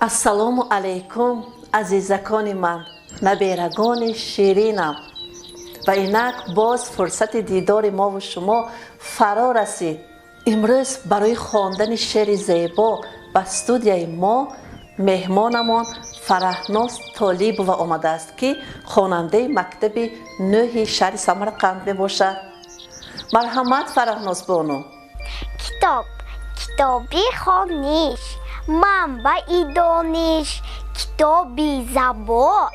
Ассалому алайкум, азизакони ман, наберагони ширинам. Ва инак боз фурсати дидори мову шумо фаро расид. Имрӯз барои хондани шеъри зебо ба студияи мо меҳмонамон Фараҳноз Толибова омадааст, ки хонандаи мактаби нӯҳи шаҳри Самарқанд мебошад. Марҳамат, Фараҳноз бону. Китоб, китоби хониш, манбаи дониш, китоби забон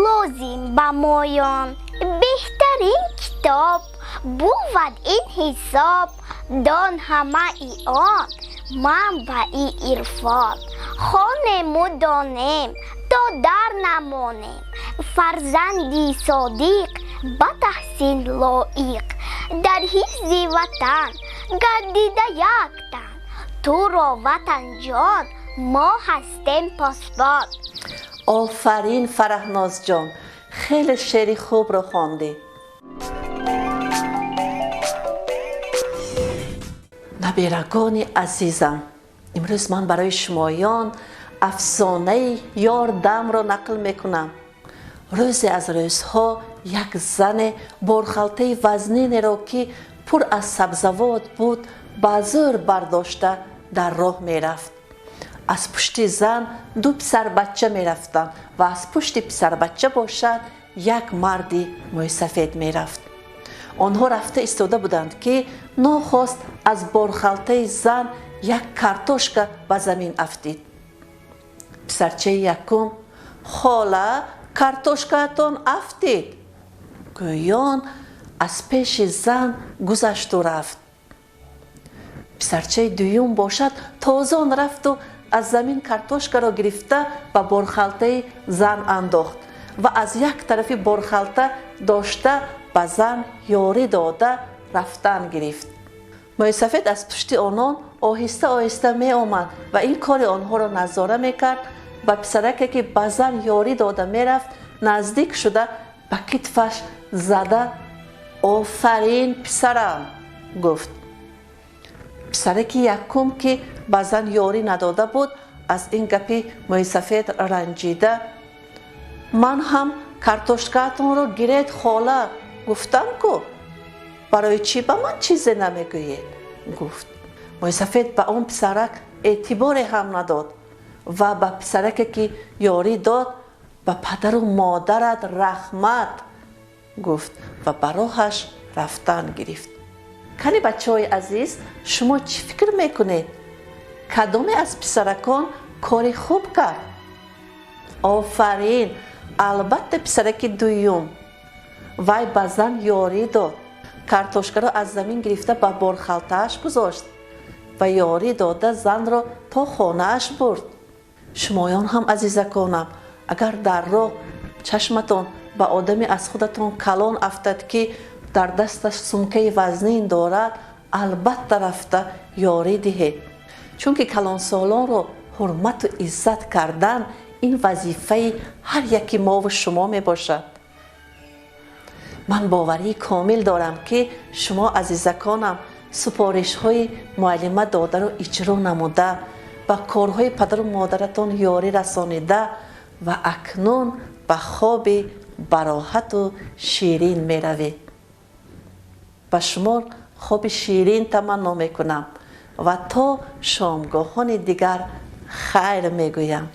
лозим ба моён. Беҳтарин китоб бувад ин ҳисоб, дон ҳамаи он манбаи ирфон. Хонему донем, то дар намонем, фарзанди содиқ ба таҳсин лоиқ. Дар ҳифзи ватан гардида яктан, туро ватанҷон мо ҳастем посбон. Офарин, Фараҳнозҷон, хеле шеъри хубро хондӣ. Наберагони азизам, имрӯз ман барои шумоён афсонаи ёрдамро нақл мекунам. Рӯзе аз рӯзҳо як зане борхалтаи вазнинеро, ки пур аз сабзавот буд, ба зӯр бардошта дар роҳ мерафт. Аз пушти зан ду писарбача мерафтанд ва аз пушти писарбача бошад як марди мӯйсафед мерафт. Онҳо рафта истода буданд, ки нохост аз борхалтаи зан як картошка ба замин афтид. Писарчаи якум: «Хола, картошкаатон афтид», гӯён аз пеши зан гузашту рафт. Писарчаи дуюм бошад тозон рафту аз замин картошкаро гирифта ба борхалтаи зан андохт ва аз як тарафи борхалта дошта ба зан ёрӣ дода рафтан гирифт. Мӯйсафед аз пушти онон оҳиста оҳиста меомад ва ин кори онҳоро назора мекард. Ба писараке, ки ба зан ёрӣ дода мерафт, наздик шуда ба китфаш зада: «Офарин, писарам», гуфт. Писараки якум, ки ба зан ёрӣ надода буд, аз ин гапи мӯйсафед ранҷида: «Ман ҳам картошкаатонро гиред, хола, гуфтам ку, барои чӣ ба ман чизе намегӯед?» гуфт. Мӯйсафед ба он писарак эътиборе ҳам надод ва ба писараке, ки ёрӣ дод: «Ба падару модарат раҳмат», гуфт ва ба роҳаш рафтан гирифт. Кани, бачаҳои азиз, шумо чӣ фикр мекунед? Кадоме аз писаракон кори хуб кард? Офарин, албатта писараки дуюм. Вай ба зан ёрӣ дод, картошкаро аз замин гирифта ба борхалтааш гузошт ва ёрӣ дода занро то хонааш бурд. Шумоён ҳам, азизаконам, агар дар роҳ чашматон ба одаме аз худатон калон афтад, ки дар дасташ сумкаи вазнин дорад, албатта рафта ёрӣ диҳед, чунки калонсолонро ҳурмату иззат кардан ин вазифаи ҳар яки мову шумо мебошад. Ман боварии комил дорам, ки шумо, азизаконам, супоришҳои муаллима додаро иҷро намуда, ба корҳои падару модаратон ёрӣ расонида ва акнун ба хоби бароҳату ширин меравед. Ба шумо хоби ширин таманно мекунам ва то шомгоҳони дигар хайр мегӯям.